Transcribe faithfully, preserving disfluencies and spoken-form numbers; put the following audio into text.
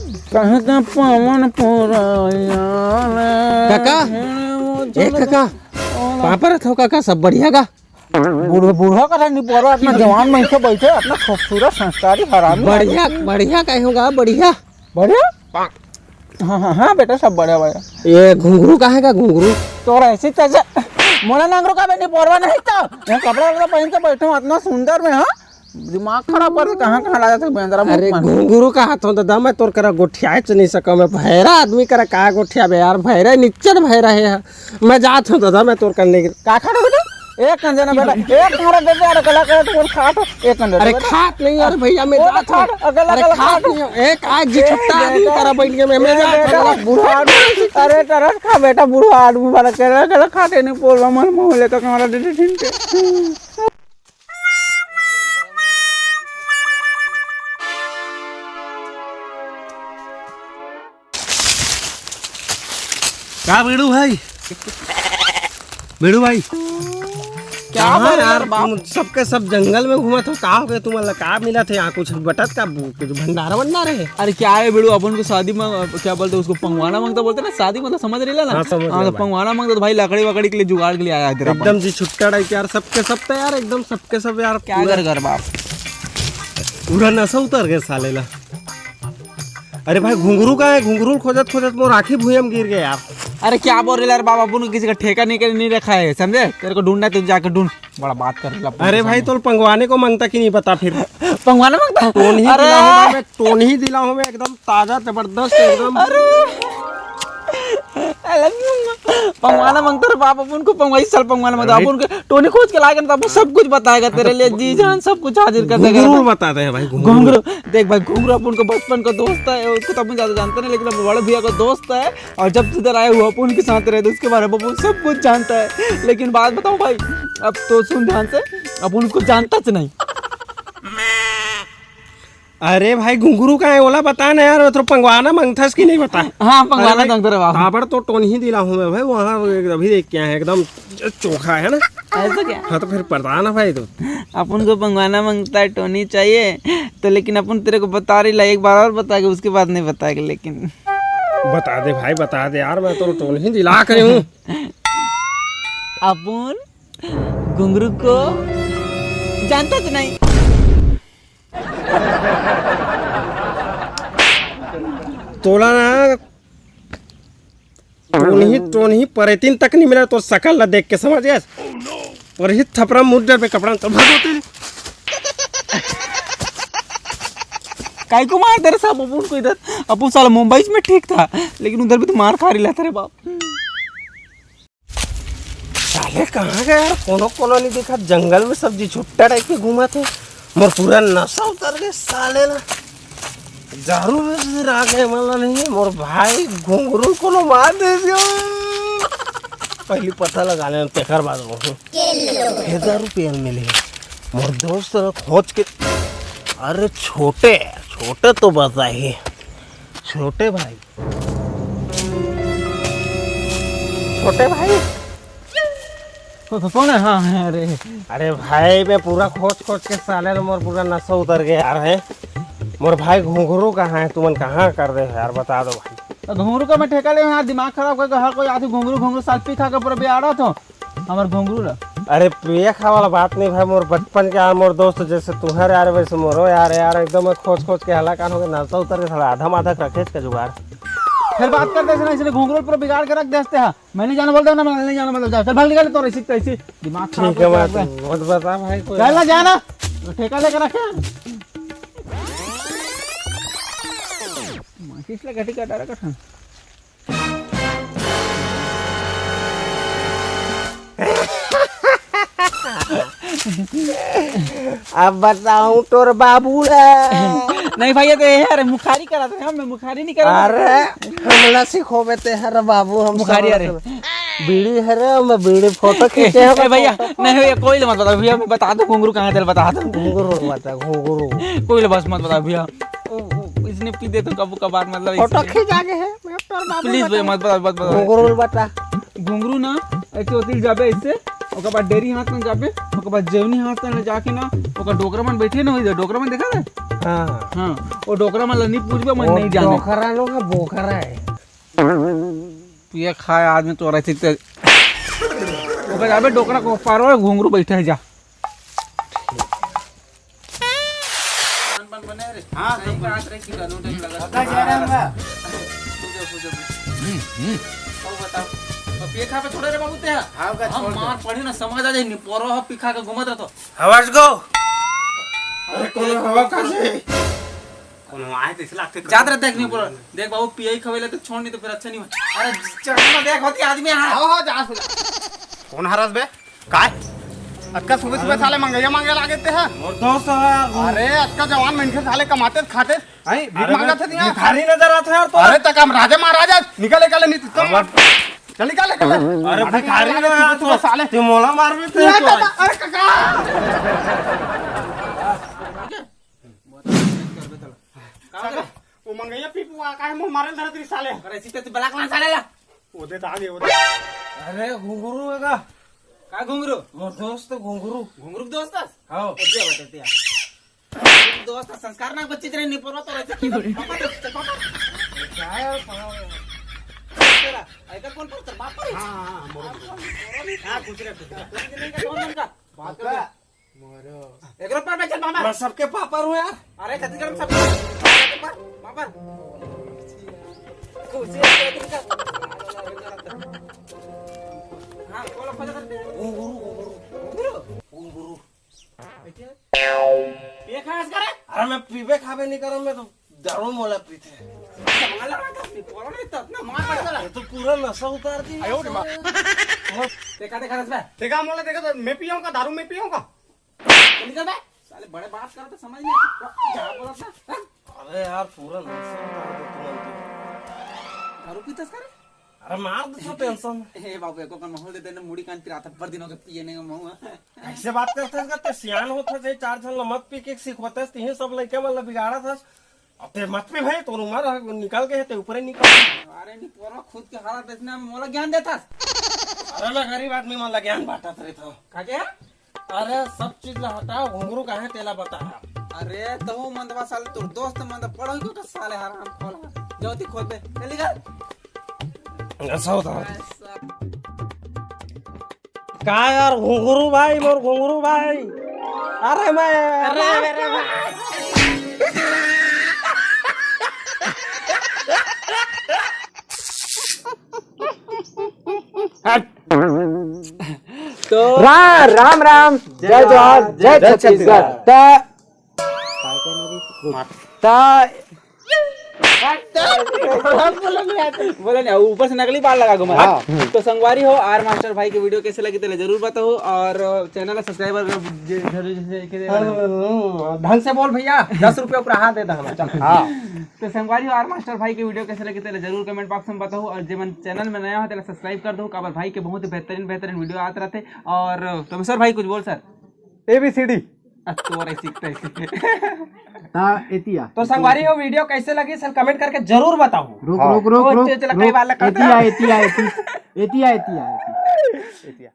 कहे का पवन पुरैया रे। काका, ए काका, पाँव परत हँव काका, सब बढ़िया का? बूढ़ा, बूढ़ा का था, निपोरवा, इतना जवान मनखे बइठे, इतना खूबसूरत संस्कारी हरामी। बढ़िया, बढ़िया कहे होगा, बढ़िया। बढ़िया? हाँ, हाँ, हाँ बेटा, सब बढ़िया, बढ़िया। ये घुंघरू कहाँ हे का, घुंघरू? तोर ऐसी तैसे, मोला नंगरू का बे, निपोरवा नहीं तो। ये कपड़ा लत्ता पहिन के बइठे हँव, इतना सुंदर में, हाँ? दिमाग खराब कर दे, कहाँ, कहाँ ला जाथे बेंदरा अरे मुंह में। घुंघरू कहाथँव दादा, मैं तोर करा गोठियाएच नइ सकँव, मैं भैरा आदमी करा का गोठियाबे यार, भैरा निच्चट भैरा हे। मैं जाथँव दादा, मैं तोर करा नइ। का खाथस बेटा? एक कन देना बेटा, एक कन दे दे, अरे गला करे तो बोल खात, एक कन दे दे अरे बेटा। खात नहीं यार भैया, मैं ओ जाथँव। खात, अगला, अरे अगला खात खात। नहीं, एक आज जी ए छुट्टा आदमी बेटा, करा बइठ के मैं, मैं ए जाथँव बेटा, दादा। बूढ़ा आदमी, अरे तरस खा बेटा, बूढ़ा आदमी वाला के गला खाते नहीं, पोलवा मन मुँह ले तो हमारा दे दे ठीक है। का बीड़ू भाई? बीड़ू भाई, क्या कहाँ बोल रहे यार, यार बाप? तुम सबके सब जंगल में घूमत हो, का हो गया तुम्हारा? का मिला थे यहाँ, कुछ बटत का, कुछ भंडारा वंडारा हे? अरे क्या है बीड़ू, अपन को शादी में क्या बोलते हैं उसको, पंगवाना मांगता बोलते हैं ना, शादी मतलब समझ रहे ना? हाँ, समझ हाँ, गया तो भाई। पंगवाना मांगता तो भाई लकड़ी वकड़ी के लिए जुगाड़ के लिए आया इधर अपन। एकदम जी छुट्टा टाइप यार, सबके सब तो यार, एकदम सबके सब यार, क्या पूरा कर कर बाप। पूरा नशा उतर गया साले ला। अरे भाई, घुंघरू कहाँ है? घुंघरू खोजत खोजत मोर आँखी भुइयां में गिर गया यार। अरे क्या बोल रहे यार बाबा, अपन को किसी का ठेका नहीं कर, नहीं रखा है, समझे? तेरे को ढूंढना है तो जाकर ढूंढ, बड़ा बात कर रहे अपन अरे के भाई, सामने। तोल पंगवाने को मांगता कि नहीं बता फिर। पंगवाना मांगता? टोनी अरे दिला हूँ मैं, टोनी दिला हूँ मैं, एकदम ताजा जबरदस्त एकदम। अरे अरे पंगवाना मांगता रे बाप, अपन को पंगवाई साल पंगवाना मांगता, अरे अपन को टोनी खोज के लाएगा ना तो अपन सब कुछ बताएगा तेरे लिए, जी जान सब कुछ हाजिर कर देगा। घुंघरू बता दे भाई, घुंघरू। घुंघरू, देख भाई, घुंघरू अपन को बचपन का दोस्त है, उसको तो अपन ज्यादा जानते नहीं, लेकिन अब बड़े भैया का दोस्त है, और जब से इधर आया हुआ अपन के साथ रहते, उसके बारे में अपन सब कुछ जानता है। लेकिन बात बताऊं भाई, अब तो सुन ध्यान से, अपन उसको जानता च नहीं। अरे भाई, घुंघरू का है, ओला बता ना यार, वो तो पंगवाना मांगथस कि नहीं बता। हाँ, पंगवाना अरे भाई, मांगता रे बाबू। ताबड़ तो टोनही दिला हूँ मैं भाई, वहाँ अभी देख के आए हैं, एकदम चोखा है ना। ऐसा क्या? हाँ, तो फिर पता ना भाई, तो अपन को पंगवाना मांगता है, टोनी चाहिए, तो लेकिन अपन तेरे को बता रही ला, एक बार और बता के उसके बाद नहीं बताएगा, लेकिन बता दे भाई, बता दे यार, मैं तो टोनही दिला के हूँ। अपन घुंघरू को जानता तो नहीं। तोला ना टोनही, टोनही परेतिन तक नहीं मिला, तो सकल ला देख के समझ गया। पर ही थपरा मुंह डर पे कपड़ा तो भर देते। काय को मार दे रे साहब, अपन को इधर, अपन साला मुंबई में ठीक था, लेकिन उधर भी तो मार खा रही लाता रे बाप। साले कहाँ गए यार, कोनो कोनो नहीं दिखा, जंगल में सब जी छुट्टा टाइप के घूमत हे। मोर पूरा नशा उतर गए साले ला। दारू में से राग है मला नहीं है, मोर भाई घुंघरू कोनो मार दे दियो। पहली पता लगा लेना, तेकर बाद वो। ये दारू पियल मिले। मोर दोस्त ला खोज के, अरे छोटे, छोटे तो बताही। छोटे भाई। छोटे भाई। को-, को-, कौन है? हाँ, हाँ, अरे। अरे भाई, मैं पूरा खोज खोज के साले रे, मोर पूरा नशा उतर गया यार है। मोर भाई घुंघरू कहाँ है? तुमन कहाँ कर दे हो यार, बता दो भाई। तो घुंघरू का मैं ठेका ले यार, दिमाग खराब करके हर कोई आती घुंघरू, घुंघरू साल पी खा के पूरा बियाड़ा तो। हमर घुंघरू ला। अरे पिए खा वाला बात नहीं भाई, मोर बचपन के यार, मोर दोस्त जैसे तुहर यार वैसे मोरो यार, यार एकदम खोज खोज के हलाकान हो गए, नशा उतर के साला आधा माधा रखे इसका जुगाड़। फिर बात करते हैं इसने, इसने घुंघरू पूरा बिगाड़ के रख देते हैं। मैं नहीं जाना बोलता हूँ ना, मैं नहीं जाना बोलता हूँ। चल भाग निकल, तो ऐसी तैसी दिमाग खराब ठीक है, करके मत, रख दे। मत बता भाई कोई। चल ना, जाना। तो ठेका लेकर रखे। माचिस लगा ठेका डाला कठा। अब बताऊं तोर बाबू ला। नहीं भाई, ये तो ये है, अरे मुखारी करा था, मैं मुखारी नहीं करा था। अरे हमला सिखोबे ते हर बाबू, हम मुखारी, सब अरे। बीड़ी है रे, मैं बीड़ी फोटो खींचे हैं, ए भैया, फोटो। नहीं भैया, कोई मत बताओ भैया, मैं बता दूं घुंघरू कहाँ है, चल बता दूं। घुंघरू बता, घुंघरू। कोई बस मत बताओ भैया। ओ, ओ, इसने पी दे तो कब कभार मतलब फोटो इसने खींच आगे है, मैं तोर बाबू प्लीज भैया, बता। मत बताओ, मत बताओ। घुंघरू बता। घुंघरू ना, ऐसे होती जाबे इससे, ओकर बाद डेरी हाथ में जाबे, ओकर बाद जेवनी हाथ में जाके ना, ओकर डोकरा मन बैठे ना, इधर डोकरा मन देखा ना? हाँ। हाँ, वो डोकरा मन ला नहीं पूछबे, मन वो नहीं जाने। डोकरा लोग का बोकरा है। तू ये खाए आदमी तो रहती ते। ओकर जाबे डोकरा को पारो है, घुंगरू बैठा है जा। बन, बन, बने रे। हाँ, सही बात रे कि दोनों टाइम लगा। पता जा रहा है हमरा। पूजा, पूजा, पूजा। हम्म, हम्म। और बताओ। तो पिए खा पे छोड़े रे बाबू ते। हाँ, का हम छोड़ दे। मार पड़ी ना, समझ आ जाए, निपोरो हो, पिखा के घूमत रहतो। हवा से गो। अरे, कौन हवा का से? कौन हवा है, तो इसे लागते जात रहते कि नहीं पूरा। देख बाबू, पिए ही खवेले तो छोड़, नहीं तो फिर अच्छा नहीं हो। अरे, चढ़ ना देख, होती आदमी है। हाँ, हाँ, जा सुन। कौन हरस बे? काय? अतका सुबह सुबह साले मंगैया मांगे लागे ते हैं। मोर दोस्त है। अरे, अतका जवान मनखे साले कमाते खाते हैं, भीख अरे, मांगत है तिहाँ। भिखारी नजर आता है यार तो। अरे, तक हम राजा महाराजा निकल, निकल, नहीं तो तुम। चल, निकल, निकल। अरे, अरे, भिखारी निकल, ना यार सुबह तो। साले। तू मोला मार भी नहीं, तो। अरे, काका। का हो गया? वो मंगैया पीपू आ, काहे मोर मारे धरत रही साले? अरे, इसी तरह से बलाक ला साले ला। वो दे, आगे वो दे। अरे, घुंगरू है का? का घुंगरू? मोर दोस्त घुंगरू। घुंगरू के दोस्त है? हाँ। ओ, दे बता, दे। घुंगरू के दोस्त है, संस्कार ना बच्चे तेरे नहीं पड़वा तो रहते। पापा, चल, पापा। क्या है, पापा? तेरा, ऐसा कौन पड़ता? बाप पर? हाँ, हाँ, हाँ, मोर। हाँ, कुछ नहीं, कुछ नहीं। कुछ नहीं का, कौन बन का? बात कर। मोरो। एक रुपया में चल मामा। मैं सबके पापा हूँ यार। अरे छत्तीसगढ़ में सब पापा, पापा। खुशी है तेरे दिल का। हाँ, बोलो, खोलो करते हैं। घुंगरू, घुंगरू। घुंगरू। घुंगरू। ये कहाँ से करे? अरे मैं पीबे खाबे नहीं करूँ, मैं तो दारू मोला पीथे। माला रहा था, बोलो नहीं तो इतना मार पड़ गया। ये तो पूरा नशा उतार दी। आयो रे माँ। देखा, देखा, देखा। देखा, मोला देखा तो मैं पियूंगा, दारू मैं पियूंगा। निकल बे। साले बड़े बात करते समझ नहीं आता। क्या बोला था? हाँ? अरे यार, पूरा नशा उतार दे तुरंत। दारू पीता करे? अरे मार दे तो टेंशन। ए बाबू, एको कन माहौल देते ना, मुड़ी कान पिराता, पर दिनों के पिए नहीं का महुआ। कैसे बात करते हैं? तो सियान होता है, चार झन ला मत पी के सिखोते हैं, तिही सब लइका मन ला बिगाड़ा था। अब ते मत पी भाई, तोर उम्र है, निकल के है, ते ऊपर ही निकल। अरे नहीं, पोरवा खुद के हालत देखने में मोला ज्ञान देता। अरे मैं गरीब आदमी मन ला ज्ञान बांटत रहता हूँ। का के? अरे, सब चीज ला हटा, घुंगरू का है, तेला बता। अरे, तहु मंदवा साले, तोर दोस्त मंद पड़ो ही को साले हराम खोला। जो ती खोद दे, चली गल। ऐसा होता है। ऐसा। का यार, घुंगरू भाई, मोर घुंगरू भाई। अरे मैं, अरे मेरे भाई। हट। तो रा-, राम राम, जय जय जोहार, जोहार, जय जय छत्तीसगढ़। छत्तीसगढ़। त-, त-, बोले नहीं, ऊपर से नकली बाल लगा घुमा। हाँ। तो संगवारी हो, आर मास्टर भाई के वीडियो कैसे लगी, तेला जरूर बताओ, और चैनल ला सब्सक्राइब कर, जे-, जरूर, जैसे कि हाँ, ढंग से बोल भैया, दस रुपया ऊपर हाथ देता हमें, चल। हाँ। तो संगवारी हो, आर मास्टर भाई के वीडियो कैसे लगी, तेला जरूर कमेंट बॉक्स में बताओ, और जे मन चैनल में नया हो, तेला सब्सक्राइब कर दो, काबर भाई के बहुत ही बेहतरीन, बेहतरीन वीडियो आते रहते। और तोमेश्वर भाई, कुछ बोल sir. A B C D। आ, तोरे सीखते ही। ता एतिया। तो संगवारी हो, वीडियो कैसे लगी सर, कमेंट करके जरूर बताओ। रुक, हाँ। रुक, रुक, ओ, रुक, चल, चल, रुक। कई बार लगा एतिया, था। एतिया, एतिया, एतिया, एतिया, एतिया।